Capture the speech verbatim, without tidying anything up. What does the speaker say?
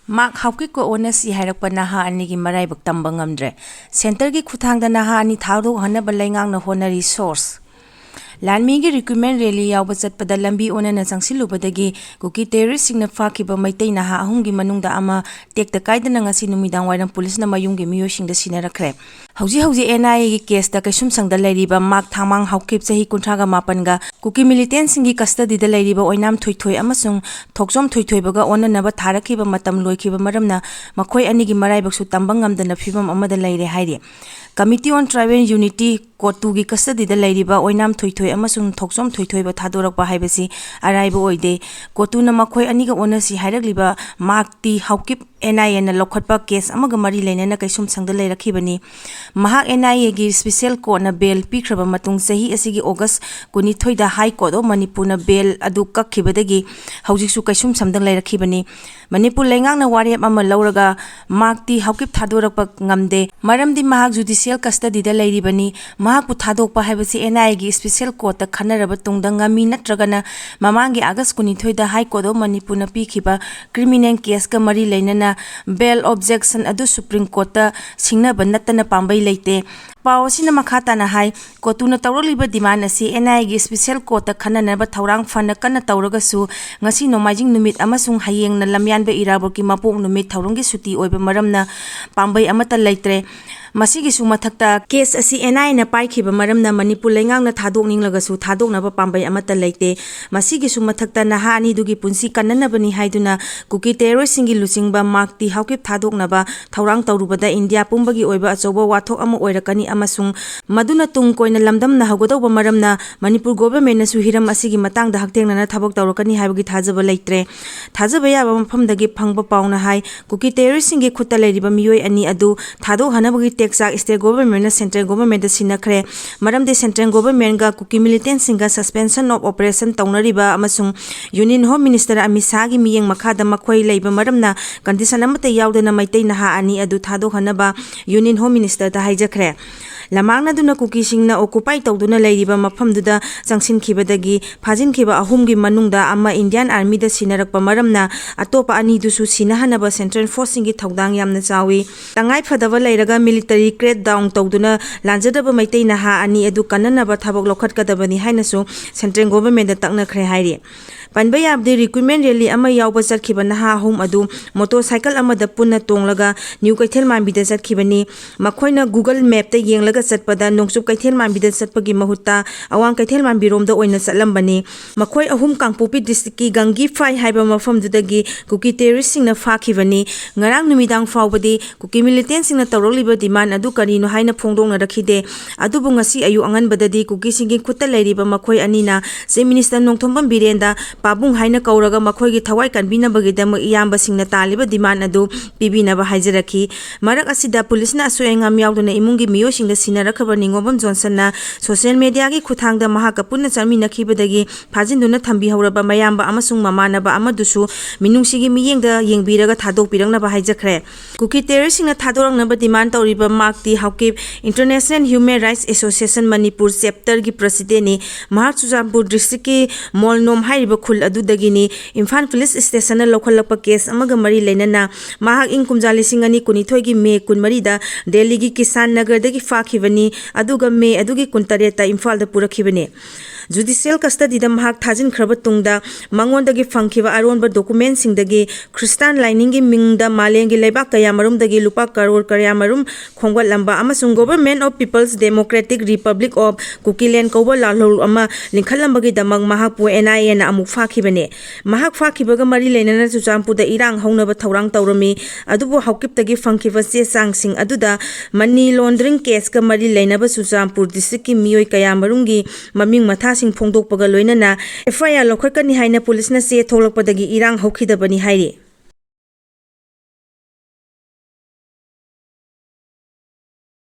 Mark ꯍꯥꯎꯀꯤꯞꯀ ꯑꯣꯟꯅꯁꯤ ꯍꯥꯏꯔꯛꯄ ꯅꯍꯥ ꯑꯅꯤꯒꯤ ꯃꯔꯥꯏꯕꯛ ꯇꯝꯕ ꯉꯝꯗ꯭ꯔꯦ꯫ ꯁꯦꯟꯇꯔꯒꯤ ꯈꯨꯠꯊꯥꯡꯗ ꯅꯍꯥ ꯑꯅꯤ ꯊꯥꯗꯣꯛꯍꯟꯅꯕ ꯂꯩꯉꯥꯛꯅ ꯍꯣꯠꯅꯔꯤ꯫ ꯁꯣꯔꯁ: ꯂꯥꯟꯃꯤꯒꯤ ꯔꯤꯀ꯭ꯔꯨꯠꯃꯦꯟ ꯔꯦꯂꯤ ꯌꯥꯎꯕ ꯆꯠꯄꯗ ꯂꯝꯕꯤ ꯑꯣꯟꯅꯅ ꯆꯪꯁꯤꯜꯂꯨꯕꯗꯒꯤ ꯀꯨꯀꯤ ꯇꯦꯔꯣꯔꯤꯁꯁꯤꯡꯅ ꯐꯥꯈꯤꯕ ꯃꯩꯇꯩ ꯅꯍꯥ ꯑꯍꯨꯝꯒꯤ ꯃꯅꯨꯡꯗ ꯑꯃ ꯇꯦꯛꯇ ꯀꯥꯏꯗꯅ ꯉꯁꯤ ꯅꯨꯃꯤꯗꯥꯡ ꯋꯥꯏꯔꯝ ꯄꯨꯂꯤꯁꯅ ꯃꯌꯨꯝꯒꯤ ꯃꯤꯑꯣꯏꯁꯤꯡꯗ ꯁꯤꯟꯅꯔꯛꯈ꯭ꯔꯦ꯫ ꯍꯧꯖꯤꯛ ꯍꯧꯖꯤꯛ ꯑꯦꯟ ꯑꯥꯏ ꯑꯦꯒꯤ ꯀꯦꯁꯇ ꯀꯩꯁꯨꯝꯁꯪꯗ ꯂꯩꯔꯤꯕ ꯃꯥꯔꯛ ꯊꯥꯡꯃꯥꯡ ꯍꯥꯎꯀꯤꯞ, ꯆꯍꯤ ꯀꯨꯟꯊ꯭ꯔꯥꯒ ꯃꯥꯄꯟꯒ, ꯀꯨꯀꯤ ꯃꯤꯂꯤꯇꯦꯟꯁꯤꯡꯒꯤ ꯀꯁꯇꯗꯤꯗ ꯂꯩꯔꯤꯕ ꯑꯣꯏꯅꯥꯝ ꯊꯣꯏꯊꯣꯏ ꯑꯃꯁꯨꯡ ꯊꯣꯛꯆꯣꯝ ꯊꯣꯏꯊꯣꯏꯕꯒ ꯑꯣꯟꯅꯅꯕ ꯊꯥꯔꯛꯈꯤꯕ ꯃꯇꯝ ꯂꯣꯏꯈꯤꯕ ꯃꯔꯝꯅ ꯃꯈꯣꯏ ꯑꯅꯤꯒꯤ ꯃꯔꯥꯏꯕꯛꯁꯨ ꯇꯝꯕ ꯉꯝꯗꯅ ꯐꯤꯕꯝ ꯑꯃꯗ ꯂꯩꯔꯦ ꯍꯥꯏꯔꯤ꯫ Committee on Tribal Unity, ꯀꯣꯇꯨꯒꯤ ꯀꯁꯇꯗꯤꯗ ꯂꯩꯔꯤꯕ ꯑꯣꯏꯅꯥꯝ ꯊꯣꯏꯊꯣꯏ ꯑꯃꯁꯨꯡ ꯊꯣꯛꯆꯣꯝ ꯊꯣꯏꯊꯣꯏꯕ ꯊꯥꯗꯣꯔꯛꯄ ꯍꯥꯏꯕꯁꯤ ꯑꯔꯥꯏꯕ ꯑꯣꯏꯗꯦ꯫ ꯀꯣꯇꯨꯅ ꯃꯈꯣꯏ ꯑꯅꯤꯒ ꯑꯣꯟꯅꯁꯤ ꯍꯥꯏꯔꯛꯂꯤꯕ ꯃꯥꯔꯛ ꯇꯤ ꯍꯥꯎꯀꯤꯞ ꯑꯦꯟ ꯑꯥꯏ ꯑꯦꯅ ꯂꯧꯈꯠꯄ ꯀꯦꯁ ꯑꯃꯒ ꯃꯔꯤ ꯂꯩꯅꯅ ꯀꯩꯁꯨꯝꯁꯪꯗ ꯂꯩꯔꯛꯈꯤꯕꯅꯤ꯫ ꯃꯍꯥꯛ ꯑꯦꯟ ꯑꯥꯏ ꯑꯦꯒꯤ ꯁ꯭ꯄꯤꯁꯦꯜ ꯀꯣꯔꯠꯅ ꯕꯦꯜ ꯄꯤꯈ꯭ꯔꯕ ꯃꯇꯨꯡ ꯆꯍꯤ ꯑꯁꯤꯒꯤ ꯑꯣꯒꯁ ꯀꯨꯟꯅꯤꯊꯣꯏꯗ ꯍꯥꯏ ꯀꯣꯔꯠ ꯑꯣꯐ ꯃꯅꯤꯄꯨꯔꯅ ꯕꯦꯜ ꯑꯗꯨ ꯀꯛꯈꯤꯕꯗꯒꯤ ꯍꯧꯖꯤꯛꯁꯨ ꯀꯩꯁꯨꯝꯁꯪꯗ ꯂꯩꯔꯛꯈꯤꯕꯅꯤ꯫ ꯃꯅꯤꯄꯨꯔ ꯂꯩꯉꯥꯛꯅ ꯋꯥꯔꯦꯞ ꯑꯃ ꯂꯧꯔꯒ ꯃꯥꯔꯛ ꯇꯤ ꯍꯥꯎꯀꯤꯞ ꯊꯥꯗꯣꯔꯛꯄ ꯉꯝꯗꯦ, ꯃꯔꯝꯗꯤ ꯃꯍꯥꯛ ꯖꯨꯗꯤꯁꯤꯌꯦꯜ ꯀꯁꯇꯗꯤꯗ ꯂꯩꯔꯤꯕꯅꯤ꯫ ꯃꯍꯥꯛꯄꯨ ꯊꯥꯗꯣꯛꯄ ꯍꯥꯏꯕꯁꯤ ꯑꯦꯟ ꯑꯥꯏ ꯑꯦꯒꯤ ꯁ꯭ꯄꯤꯁꯦꯜ ꯀꯣꯔꯠꯇ ꯈꯟꯅꯔꯕ ꯇꯨꯡꯗ ꯉꯝꯃꯤ, ꯅꯠꯇ꯭ꯔꯒꯅ ꯃꯃꯥꯡꯒꯤ ꯑꯥꯒꯁ ꯀꯨꯟꯅꯤꯊꯣꯏꯗ ꯍꯥꯏ ꯀꯣꯔꯠ ꯑꯣꯐ ꯃꯅꯤꯄꯨꯔꯅ ꯄꯤꯈꯤꯕ ꯀ꯭ꯔꯤꯃꯤꯅꯦꯜ ꯀꯦꯁꯀ ꯃꯔꯤ ꯂꯩꯅꯅ ꯕꯦꯜ ꯑꯣꯕꯖꯦꯛꯁꯟ ꯑꯗꯨ ꯁꯨꯄ꯭ꯔꯤꯝ ꯀꯣꯔꯠꯇ ꯁꯤꯡꯅꯕ ꯅꯠꯇꯅ ꯄꯥꯝꯕꯩ ꯂꯩꯇꯦ꯫ ꯄꯥꯎ ꯑꯁꯤꯅ ꯃꯈꯥ ꯇꯥꯅ ꯍꯥꯏ, ꯀꯣꯇꯨꯅ ꯇꯧꯔꯛꯂꯤꯕ ꯗꯤꯃꯥꯟ ꯑꯁꯤ ꯑꯦꯟ ꯑꯥꯏ ꯑꯦꯒꯤ ꯁ꯭ꯄꯤꯁꯦꯜ ꯀꯣꯔꯠꯇ ꯈꯟꯅꯅꯕ ꯊꯧꯔꯥꯡ ꯐꯅ ꯀꯟꯅ ꯇꯧꯔꯒꯁꯨ, ꯉꯁꯤ ꯅꯣꯡꯃꯥꯏꯖꯤꯡ ꯅꯨꯃꯤꯠ ꯑꯃꯁꯨꯡ ꯍꯌꯦꯡꯅ ꯂꯝꯌꯥꯟꯕ ꯏꯔꯥꯕꯣꯠꯀꯤ ꯃꯄꯣꯛ ꯅꯨꯃꯤꯠ ꯊꯧꯔꯝꯒꯤ ꯁꯨꯇꯤ ꯑꯣꯏꯕ ꯃꯔꯝꯅ ꯄꯥꯝꯕꯩ ꯑꯃꯠꯇ ꯂꯩꯇ꯭ꯔꯦ꯫ ꯃꯁꯤꯒꯤꯁꯨ ꯃꯊꯛꯇ, ꯀꯦꯁ ꯑꯁꯤ ꯑꯦꯟ ꯑꯥꯏ ꯑꯦꯅ ꯄꯥꯏꯈꯤꯕ ꯃꯔꯝꯅ ꯃꯅꯤꯄꯨꯔ ꯂꯩꯉꯥꯛꯅ ꯊꯥꯗꯣꯛꯅꯤꯡꯂꯒꯁꯨ ꯊꯥꯗꯣꯛꯅꯕ ꯄꯥꯝꯕꯩ ꯑꯃꯠꯇ ꯂꯩꯇꯦ꯫ ꯃꯁꯤꯒꯤꯁꯨ ꯃꯊꯛꯇ, ꯅꯍꯥ ꯑꯅꯤꯗꯨꯒꯤ ꯄꯨꯟꯁꯤ ꯀꯟꯅꯅꯕꯅꯤ ꯍꯥꯏꯗꯨꯅ ꯀꯨꯀꯤ ꯇꯦꯔꯣꯔꯤꯁꯁꯤꯡꯒꯤ ꯂꯨꯆꯤꯡꯕ ꯃꯥꯔꯛ ꯇꯤ ꯍꯥꯎꯀꯤꯞ ꯊꯥꯗꯣꯛꯅꯕ ꯊꯧꯔꯥꯡ ꯇꯧꯔꯨꯕꯗ ꯏꯟꯗꯤꯌꯥ ꯄꯨꯝꯕꯒꯤ ꯑꯣꯏꯕ ꯑꯆꯧꯕ ꯋꯥꯊꯣꯛ ꯑꯃ ꯑꯣꯏꯔꯛꯀꯅꯤ ꯑꯃꯁꯨꯡ ꯃꯗꯨꯅ ꯇꯨꯡ ꯀꯣꯏꯅ ꯂꯝꯗꯝꯅꯍꯧꯒꯗꯧꯕ ꯃꯔꯝꯅ ꯃꯅꯤꯄꯨꯔ ꯒꯣꯚꯔꯟꯃꯦꯟꯠꯅꯁꯨ ꯍꯤꯔꯝ ꯑꯁꯤꯒꯤ ꯃꯇꯥꯡꯗ ꯍꯛꯊꯦꯡꯅꯅ ꯊꯕꯛ ꯇꯧꯔꯛꯀꯅꯤ ꯍꯥꯏꯕꯒꯤ ꯊꯥꯖꯕ ꯂꯩꯇ꯭ꯔꯦ꯫ ꯊꯥꯖꯕ ꯌꯥꯕ ꯃꯐꯝꯗꯒꯤ ꯐꯪꯕ ꯄꯥꯎꯅ ꯍꯥꯏ, ꯀꯨꯀꯤ ꯇꯦꯔꯣꯔꯤꯁꯁꯤꯡꯒꯤ ꯈꯨꯠꯇ ꯂꯩꯔꯤꯕ ꯃꯤꯑꯣꯏ ꯑꯅꯤ ꯑꯗꯨ ꯊꯥꯗꯣꯛꯍꯟꯅꯕꯒꯤ ꯆꯥꯛ state governmentꯅ central governmentꯇ ꯁꯤꯟꯅꯈ꯭ꯔꯦ꯫ ꯃꯔꯝꯗꯤ central governmentꯒ Kuki militantꯁꯤꯡꯒ suspension of operation ꯇꯧꯅꯔꯤꯕ ꯑꯃꯁꯨꯡ Union Home Minister ꯑꯃꯤꯠ ꯁꯥꯍꯒꯤ ꯃꯤꯠꯌꯦꯡ ꯃꯈꯥꯗ ꯃꯈꯣꯏ ꯂꯩꯕ ꯃꯔꯝꯅ condition ꯑꯃꯠꯇ ꯌꯥꯎꯗꯅ ꯃꯩꯇꯩ ꯅꯍꯥ ꯑꯅꯤ ꯑꯗꯨ ꯊꯥꯗꯣꯛꯍꯟꯅꯕ Union Home Ministerꯗ ꯍꯥꯏꯖꯈ꯭ꯔꯦ꯫ ꯂꯃꯥꯡꯅꯗꯨꯅ ꯀꯨꯀꯤꯁꯤꯡꯅ occupy ꯇꯧꯗꯨꯅ ꯂꯩꯔꯤꯕ ꯃꯐꯝꯗꯨꯗ ꯆꯪꯁꯤꯟꯈꯤꯕꯗꯒꯤ ꯐꯥꯖꯤꯟꯈꯤꯕ ꯑꯍꯨꯝꯒꯤ ꯃꯅꯨꯡꯗ ꯑꯃ Indian Armyꯗ ꯁꯤꯟꯅꯔꯛꯄ ꯃꯔꯝꯅ ꯑꯇꯣꯞꯄ ꯑꯅꯤꯗꯨꯁꯨ ꯁꯤꯟꯅꯍꯟꯅꯕ central forceꯁꯤꯡꯒꯤ ꯊꯧꯗꯥꯡ ꯌꯥꯝꯅ ꯆꯥꯎꯏ꯫ ꯇꯉꯥꯏ ꯐꯗꯕ ꯂꯩꯔꯒ military crackdown ꯇꯧꯗꯨꯅ ꯂꯥꯟꯖꯗꯕ ꯃꯩꯇꯩ ꯅꯍꯥ ꯑꯅꯤ ꯑꯗꯨ ꯀꯟꯅꯅꯕ ꯊꯕꯛ ꯂꯧꯈꯠꯀꯗꯕꯅꯤ ꯍꯥꯏꯅꯁꯨ central governmentꯗ ꯇꯛꯅꯈ꯭ꯔꯦ ꯍꯥꯏꯔꯤ꯫ ꯄꯟꯕ ꯌꯥꯕꯗꯤ recruitment rally ꯑꯃ ꯌꯥꯎꯕ ꯆꯠꯈꯤꯕ ꯅꯍꯥ ꯑꯍꯨꯝ ꯑꯗꯨ motorcycle ꯑꯃꯗ ꯄꯨꯟꯅ ꯇꯣꯡꯂꯒ New ꯀꯩꯊꯦꯜ ꯃꯥꯟꯕꯤꯗ ꯆꯠꯈꯤꯕꯅꯤ꯫ ꯃꯈꯣꯏꯅ Google Mapꯇ ꯌꯦꯡꯂꯒ ꯆꯠꯄꯗ ꯅꯣꯡꯆꯨꯞ ꯀꯩꯊꯦꯜ ꯃꯥꯟꯕꯤꯗ ꯆꯠꯄꯒꯤ ꯃꯍꯨꯠꯇ ꯑꯋꯥꯡ ꯀꯩꯊꯦꯜ ꯃꯥꯟꯕꯤꯔꯣꯝꯗ ꯑꯣꯏꯅ ꯆꯠꯂꯝꯕꯅꯤ꯫ ꯃꯈꯣꯏ ꯑꯍꯨꯝ ꯀꯥꯡꯄꯣꯛꯄꯤ districtꯀꯤ ꯒꯪꯒꯤ ꯐꯥꯏ ꯍꯥꯏꯕ ꯃꯐꯝꯗꯨꯗꯒꯤ ꯀꯨꯀꯤ terroristꯁꯤꯡꯅ ꯐꯥꯈꯤꯕꯅꯤ꯫ ꯉꯔꯥꯡ ꯅꯨꯃꯤꯗꯥꯡ ꯐꯥꯎꯕꯗꯤ ꯀꯨꯀꯤ militantꯁꯤꯡꯅ ꯇꯧꯔꯛꯂꯤꯕ demand ꯑꯗꯨ ꯀꯔꯤꯅꯣ ꯍꯥꯏꯅ ꯐꯣꯡꯗꯣꯛꯅꯔꯛꯈꯤꯗꯦ꯫ ꯑꯗꯨꯕꯨ ꯉꯁꯤ ꯑꯌꯨꯛ ꯑꯉꯟꯕꯗꯗꯤ ꯀꯨꯀꯤꯁꯤꯡꯒꯤ ꯈꯨꯠꯇ ꯂꯩꯔꯤꯕ ꯃꯈꯣꯏ ꯑꯅꯤꯅ Chief Minister ꯅꯣꯡꯊꯣꯝꯕꯝ ꯕꯤꯔꯦꯟꯗ ꯄꯥꯕꯨꯡ ꯍꯥꯏꯅ ꯀꯧꯔꯒ ꯃꯈꯣꯏꯒꯤ ꯊꯋꯥꯏ ꯀꯟꯕꯤꯅꯕꯒꯤꯗꯃꯛ ꯏꯌꯥꯝꯕꯁꯤꯡꯅ ꯇꯥꯜꯂꯤꯕ demand ꯑꯗꯨ ꯄꯤꯕꯤꯅꯕ ꯍꯥꯏꯖꯔꯛꯈꯤ꯫ ꯃꯔꯛ ꯑꯁꯤꯗ ꯄꯨꯂꯤꯁꯅ ꯑꯁꯣꯏ ꯑꯉꯥꯝ ꯌꯥꯎꯗꯅ ꯏꯃꯨꯡꯒꯤ ꯃꯤꯑꯣꯏꯁꯤꯡꯗ ꯁꯤꯟꯅꯔꯛꯈ꯭ꯔꯕ ꯅꯤꯉꯣꯝꯕꯝ ꯖꯣꯟꯁꯟꯅ social mediaꯒꯤ ꯈꯨꯠꯊꯥꯡꯗ ꯃꯍꯥꯛꯀ ꯄꯨꯟꯅ ꯆꯠꯃꯤꯟꯅꯈꯤꯕꯗꯒꯤ ꯐꯥꯖꯤꯟꯗꯨꯅ ꯊꯝꯕꯤꯍꯧꯔꯕ ꯃꯌꯥꯝꯕ ꯑꯃꯁꯨꯡ ꯃꯃꯥꯟꯅꯕ ꯑꯃꯗꯨꯁꯨ ꯃꯤꯅꯨꯡꯁꯤꯒꯤ ꯃꯤꯠꯌꯦꯡꯗ ꯌꯦꯡꯕꯤꯔꯒ ꯊꯥꯗꯣꯛꯄꯤꯔꯛꯅꯕ ꯍꯥꯏꯖꯈ꯭ꯔꯦ꯫ ꯀꯨꯀꯤ terroristꯁꯤꯡꯅ ꯊꯥꯗꯣꯔꯛꯅꯕ demand ꯇꯧꯔꯤꯕ ꯃꯥꯛꯇꯤ Haokip International Human Rights Association Manipur chapterꯒꯤ presidentꯅꯤ꯫ ꯃꯍꯥꯛ ꯆꯨꯔꯆꯥꯟꯄꯨꯔ districtꯀꯤ ꯃꯣꯜꯅꯣꯝ ꯍꯥꯏꯔꯤꯕ ꯈꯨꯜ ꯑꯗꯨꯗꯒꯤꯅꯤ꯫ ꯏꯝꯐꯥꯜ police stationꯅ ꯂꯧꯈꯠꯂꯛꯄ case ꯑꯃꯒ ꯃꯔꯤ ꯂꯩꯅꯅ ꯃꯍꯥꯛ ꯏꯪ ꯀꯨꯝꯖꯥ ꯂꯤꯁꯤꯡ ꯑꯅꯤ ꯀꯨꯟꯅꯤꯊꯣꯏꯒꯤ May ꯀꯨꯟꯃꯔꯤꯗ ꯗꯦꯜꯂꯤꯒꯤ ꯀꯤꯁꯥꯟ ꯅꯒꯔꯗꯒꯤ ꯐꯥꯈꯤꯕꯅꯤ, ꯑꯗꯨꯒ May ꯑꯗꯨꯒꯤ ꯀꯨꯟꯇꯔꯦꯠꯇ ꯏꯝꯐꯥꯜꯗ ꯄꯨꯔꯛꯈꯤꯕꯅꯤ꯫ Judicial custodyꯗ ꯃꯍꯥꯛ ꯊꯥꯖꯤꯟꯈ꯭ꯔꯕ ꯇꯨꯡꯗ ꯃꯉꯣꯟꯗꯒꯤ ꯐꯪꯈꯤꯕ ꯑꯔꯣꯟꯕ documentꯁꯤꯡꯗꯒꯤ ꯈ꯭ꯔꯤꯁꯇꯥꯟ ꯂꯥꯏꯅꯤꯡꯒꯤ ꯃꯤꯡꯗ ꯃꯥꯂꯦꯝꯒꯤ ꯂꯩꯕꯥꯛ ꯀꯌꯥꯃꯔꯨꯝꯗꯒꯤ ꯂꯨꯄꯥ ꯀꯔꯣꯔ ꯀꯌꯥꯃꯔꯨꯝ ꯈꯣꯝꯒꯠꯂꯝꯕ ꯑꯃꯁꯨꯡ Government of People's Democratic Republic of Kukiland ꯀꯧꯕ ꯂꯥꯜꯍꯧꯂꯨꯞ ꯑꯃ ꯂꯤꯡꯈꯠꯂꯝꯕꯒꯤꯗꯃꯛ ꯃꯍꯥꯛꯄꯨ NIAꯅ ꯑꯃꯨꯛ ꯐꯥꯈꯤꯕꯅꯤ꯫ ꯃꯍꯥꯛ ꯐꯥꯈꯤꯕꯒ ꯃꯔꯤ ꯂꯩꯅꯅ ꯆꯨꯔꯆꯥꯟꯄꯨꯔꯗ ꯏꯔꯥꯡ ꯍꯧꯅꯕ ꯊꯧꯔꯥꯡ ꯇꯧꯔꯝꯃꯤ꯫ ꯑꯗꯨꯕꯨ ꯍꯥꯎꯀꯤꯞꯇꯒꯤ ꯐꯪꯈꯤꯕ ꯆꯦ ꯆꯥꯡꯁꯤꯡ ꯑꯗꯨꯗ money laundering caseꯀ ꯃꯔꯤ ꯂꯩꯅꯕ ꯆꯨꯔꯆꯥꯟꯄꯨꯔ districtꯀꯤ ꯃꯤꯑꯣꯏ ꯀꯌꯥꯃꯔꯨꯝꯒꯤ ꯃꯃꯤꯡ ꯃꯊꯥꯁꯤꯡ ꯐꯣꯡꯗꯣꯛꯄꯒ ꯂꯣꯏꯅꯅ FIR ꯂꯧꯈꯠꯀꯅꯤ ꯍꯥꯏꯅ ꯄꯨꯂꯤꯁꯅ ꯆꯦ ꯊꯣꯛꯂꯛꯄꯗꯒꯤ ꯏꯔꯥꯡ ꯍꯧꯈꯤꯗꯕꯅꯤ ꯍꯥꯏꯔꯤ꯫